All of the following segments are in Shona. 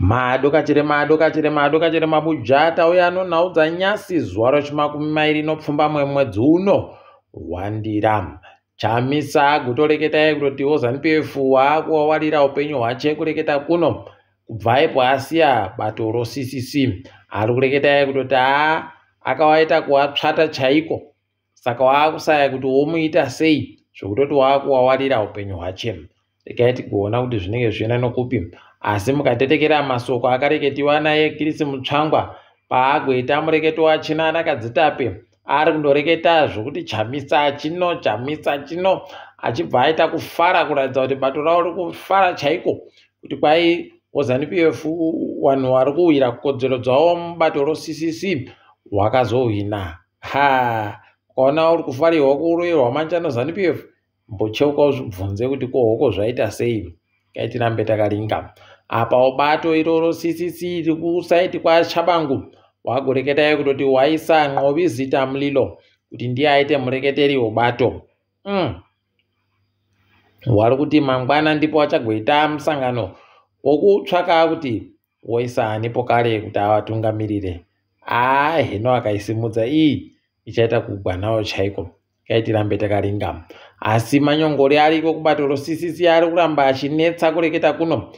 Madokachire madokachire madokachire mabuja tauya nonhaudza nyasi zuva rechimakumi mairi nopfumbamwe mwedzi uno wandira. Chamisa gutoreketai kutoti woZanu-PF waakuwawarira upenyu hwache kureketa kuno kubva ipo asiya bato roCCC. Ari kureketai kutoti haa akawaita kuwatsvata chaiko saka waakusaya kuti womuita sei zvekutoti waakuwawarira upenyu hwache. Regai tigoona kuti zvinenge zvichienda nokupi. Asi mukatetekera masoko akareketiwa naye Chris Mutsvangwa paagoita mureketo waChina naKadzitape ari kundoreketa zvokuti Chamisa chino Chamisa chino achibva aita kufara kuratidza kuti bato ravo riri kufara chaiko kuti kwai waZanu-PF vanhu vari kuwira kodzero dzavo mubato roCCC wakazohwina. Ha ukaona uri kufarirwa kuroverwa manja noZanu-PF mbocheuka uzvibvunze kuti ko hoko zvaita sei. Kai tirambe takaringa. Apawo bato iroro CCC riri kusaiti kwaTshabangu wagoreketai kutoti waisa Nqobizitha Mlilo kuti ndiye aite mureketeri webato. Wari kuti mangwana ndipo wachagoita musangano wokutsvaka kuti woisa anipo kare kuti avatungamirire. Haa hino akaisimudza iyi ichaita kugwanawo chaiko. Kai tirambe takaringa. Asi manyongori ariko kubato roCCC ari kuramba achinetsa kureketa kuno.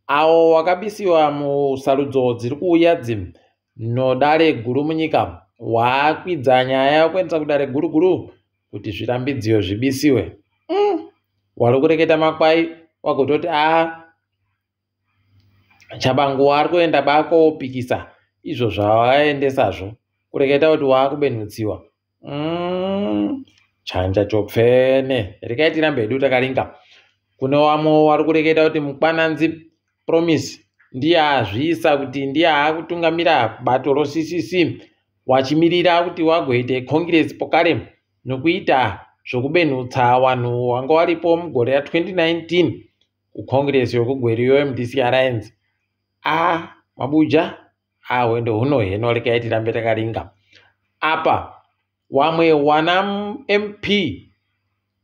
Awo wakabisiwa musarudzo dziri kuuya dzi nodare guru munyika waakwidza nyaya yokuendesa kudare guru guru kuti zvirambidziwe zvibisiwe. Wari kureketa makwai wagototi a Tshabangu waari kuenda bakopikisa izvo zvavaendesazvo kureketa kuti waakubenhutsiwa. Chanja chopfene. Regai tirambe hedu takaringa. Kune vamwe vari kureketa kuti Mukwananzi Promise ndiye azviisa kuti ndiye aakutungamira bato roCCC wachimirira kuti wagoite Congress pokare nokuita zvokubenhutsa vanhu vanga varipo mugore ra2019 kuCongress yokugweru yeMDC Alliance. A mabuja hwendo huno heno regai tirambe takaringa. Apa wamwe wana MP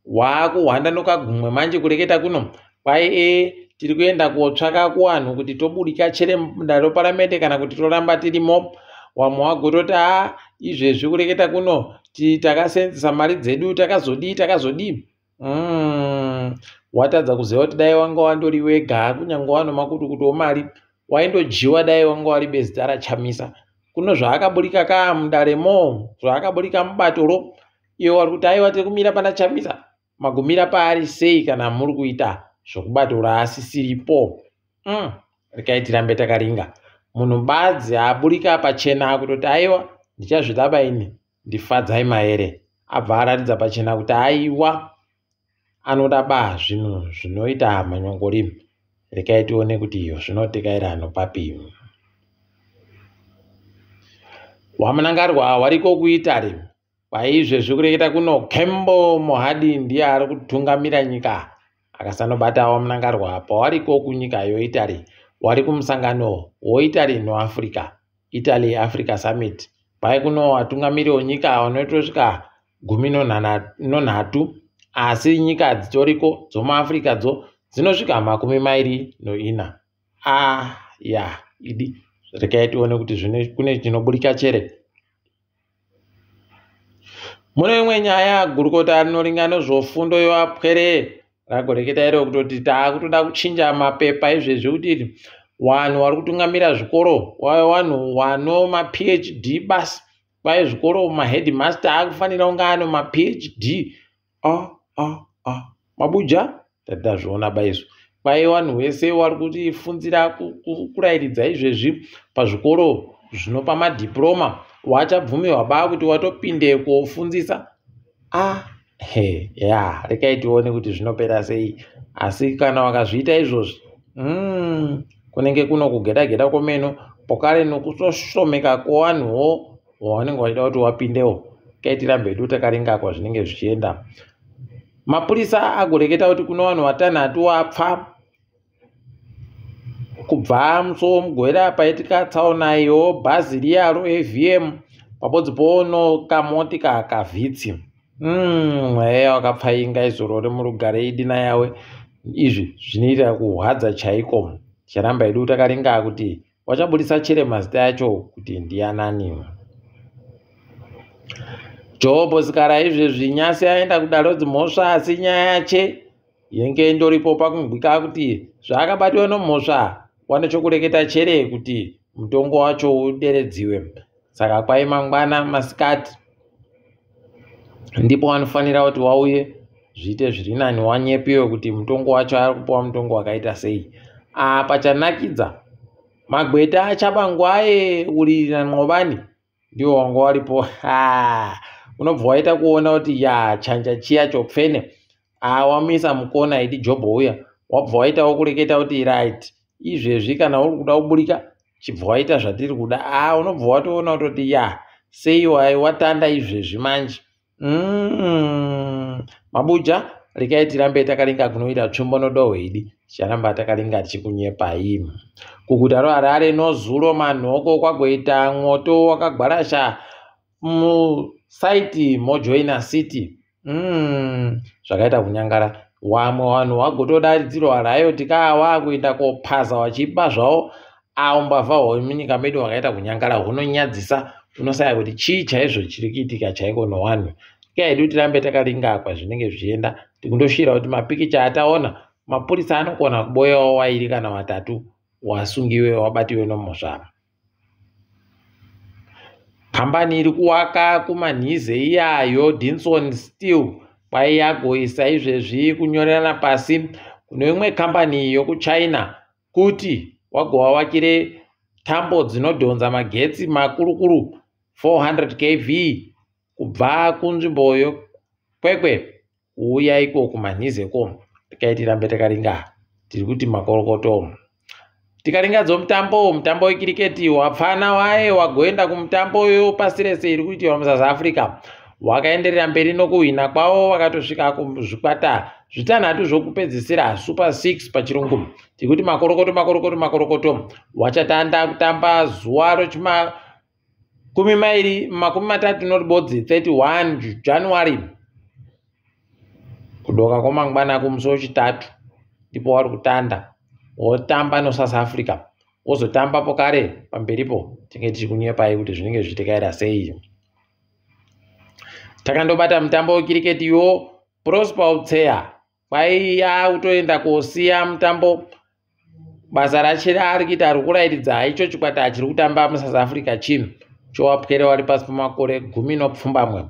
waakuhwanda nokagumwe manje kureketa kuno kwai e tiri kuenda kotsvaka kuvanhu kuti toburika chere mudare reparamende kana kuti toramba tirimo. Wamwe wagototi a izvezvi kureketa kuno takasenzesa mari dzedu takazodii takazodii. Watadza kuziva kuti dai wanga wandori wega kunyange wano makutukutu omari waindojiwa dai wanga wari bezita raChamisa. Kuno zvaakaburika kaa mudaremo zvaakaburika mubatoro iwe wari kuti aiwa tiri kumira pana Chamisa magumira paari sei kana muri kuita zvokubato raasisiripo. Regai tirambe takaringa. Munhu badzi aburika pachena kutoti aiwa ndichazvidaba ini ndifadzai maere. Abva aratidza pachena kuti aiwa anoda ba zvinhu zvinoita manyongori. Regai tione kuti iyo zvinotekaira nopapi. WaMnangagwa wariko kuItaly. Kwaizvezvi kureketa kuno Kembo Mohadi ndiye ari kutungamira nyika. Akasanobata waMnangagwa pawariko kunyika yoItaly. Wari kumusangano woItaly noAfrica. Italy Africa Summit. Kwai kuno vatungamiri venyika vanotosvika 13 asi nyika dzitoriko dzomuAfrica dzo dzinosvika 24. Ah ya idi regai tione kuti kune chinoburika chere. Mune imwe nyaya gurukota rinoringa nezvofundo yevapwere ragoreketa iro kutoti taakutoda kuchinja mapepa izvezvi kuti vanhu vari kutungamira zvikoro vave vanhu vano maPhD basi. Kwai zvikoro maheadmaster akufanira kunge ane maPhD. Mabuja tatazviona baizvo. Kwai vanhu vese vari kutifunzira kurayiridza izvezvi pazvikoro zvinopa madhiploma wachabvumirwa ba kuti watopinde kofundzisa. Ya regai tione kuti zvinopera sei. Asi kana wakazviita izvozvi kunenge kuno kugeda geda kwomeno pokare nokutoshomeka kwevanhuwo wavanenge vachida kuti wapindewo. Regai tirambe hedu takaringa kwazvinenge zvichienda. Mapurisa agoreketa kuti kuno vanhu vatanhatu vapfa kubva musi woMugovera paitika tsaona iyo bhazi riya roAVM pabodzipo nokamotika kavhitsi. Mweya wakapfainga izorore murugare idina yawe. Izvi zvinoita kurwadza chaiko. Ticharamba hedu takaringa kuti wachabudisa chere mazita acho kuti ndianani. Jobho Sikara izvezvi nyasi aenda kudare redzimhosva asi nyaya yache yenge indoripo pakungwika kuti zvaakabatiwa nomhosva wane chokureketa chere kuti mutongo wacho uderedziwe. Saka kwai mangwana masikati ndipo wanofanira kuti wauye zviite zviri nani wanyepiwe kuti mutongo wacho ari kupiwa mutongo wakaita sei. Apa chanakidza magweta aChabangu aye Uriri naNqobani ndiwo wanga waripo. Ha, unobva waita kuona kuti ya chanja chiya chopfene awamisa mukona idi Jobho uya wabva waitawo kureketa kuti right izvezvi kana uri kuda kuburika chibva waita zvatiri kuda. A unobva watoona kutoti ya sei watanda izvezvi manje. Mabuja rekai tirambe takaringa kunoita tsvimbo nodohwe idi ticharamba takaringa tichikunyepai. Kuguta roHarare nozuro manhoko kwagoita mwoto wakagwarasha musaiti mojoina City. Zvakaita kunyangara wamwe vanhu wagotodaidzirwa riot kaa wakuenda kopaza wachiba zvavo. Avo mbavha hwemunyika medu hwakaita kunyangara hunonyadzisa, unosaya kuti chii chaizvo chiri kuitika chaiko nowanhu. Hedu tirambe takaringa kwazvinenge zvichienda tikundoshira kuti mapikicha ataona mapurisa anokona kuboyawo wairi kana watatu wasungiwe wabatiwe nomhosva. Kambani iri kuwaka kumanhize iyayo Dinson Steel kwai yagoisa izvezvi kunyorerana pasi kune imwe kambani yokuChina kuti wagovavakire tambo dzinodhonza magetsi makurukuru 400 kV kubva kunzvimbo yoKwekwe kuuya iko kumanhizeko. Rekai tirambe takaringa tiri kuti makorokoto. Tikaringa dzomutambo, mutambo wekiriketi wapfana waye wagoenda kumutambo pasi rese iri kuitiwa muSouth Africa. Wakaenderera mberi nokuhwina kwavo vakatosvika kuzvikwata zvitanhatu zvokupedzisira Super 6 pachirungu. Tiri kuti makorokoto makorokoto makorokoto. Wachatanda kutamba zuva rochima 31 31 January kudoka kwamangwana kumusi wechitatu ndipo wari kutanda wotamba noSouth Africa wozotambapo kare pamberipo tinge tichikunyepai kuti zvinenge zvichitekaira sei. Takandobata mutambo wekiriketi yo Prosper Utseya kwaiya kutoenda kosiya mutambo basa rache raari kuita rokurairidza icho chikwata chiri kutamba muSouth Africa chinhu chowapwere wari pasi pemakore 17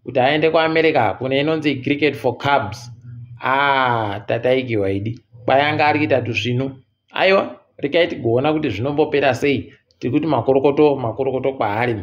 kuti aende kuAmerica kune inonzi Cricket for Cubs. Tataikiwa idi kwayanga ari kuita tusvinu. Aiwa rekai tigoona kuti zvinombopera sei. Tiri kuti makorokoto makorokoto kwaari.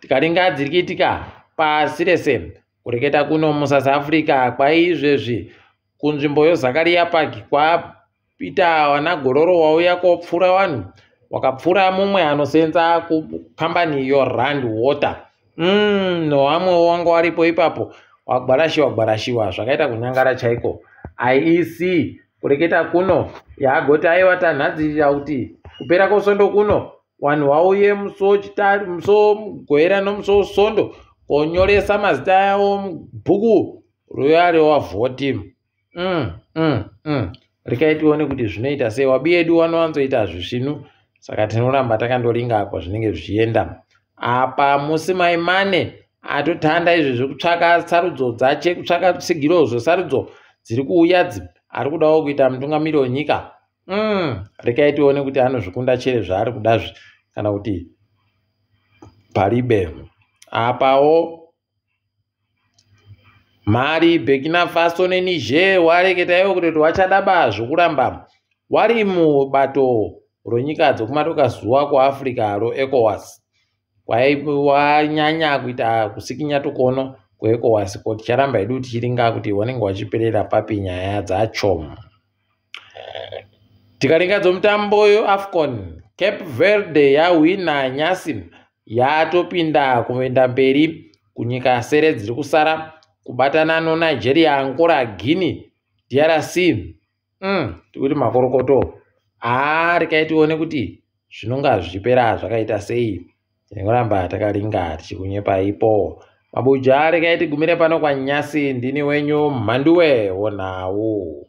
Tikaringa dziri kuitika pasi rese kureketa kuno muSouth Africa kwaizvezvi kunzvimbo yoZakaria Park kwaita vana gororo wauya kopfura vanhu wakapfura mumwe anosenza kukambani yoRand Water. Nowamwe wanga waripo ipapo wagwarashiwa gwarashiwa zvakaita kunyangara chaiko. IEC kureketa kuno yagoti aiwa tanhadzirira kuti kupera kwosondo kuno vanhu vauye musi womugovera nomusi wesondo konyoresa mazita avo mubhuku ruya rewavhoti. Rekai tione kuti zvinoita sei. Wabi yedu vanowanzoita zvisvinu saka tinoramba takandoringa kwazvinenge zvichienda. Apa musi maimane atotanda izvezvi kutsvaka sarudzo dzache kutsvaka tsigiro zvesarudzo dziri kuuya ari kudawo kuita mutungamiri wenyika. Rekai tione kuti anozvikunda chere zvaari kudazvi kana kuti paribe. Apawo Mali, Burkina Faso neNiger wareketa iwo kuti wachadaba zvokuramba wari mubato ronyika dzokumadoka zuva kuAfrica roECOWAS. Wanyanya kuita kusikinya tukono kuECOWAS ko ticharamba hedu tichiringa kuti wanenge wachiperera papi nyaya dzacho. Tikaringa dzomutambo yoAFCON, Cape Verde yahwina nyasi yatopinda kuenda mberi kunyika sere dziri kusara kubatana noNigeria, Angola, Guinea, DRC. Tikuti makorokoto. Rekai tione kuti zvinonga zvichipera zvakaita sei. Tinoramba takaringa tichikunyepaipo. Mabuja rekai tigumire pano kwanyasi. Ndini wenyu Mhanduwe wonawo.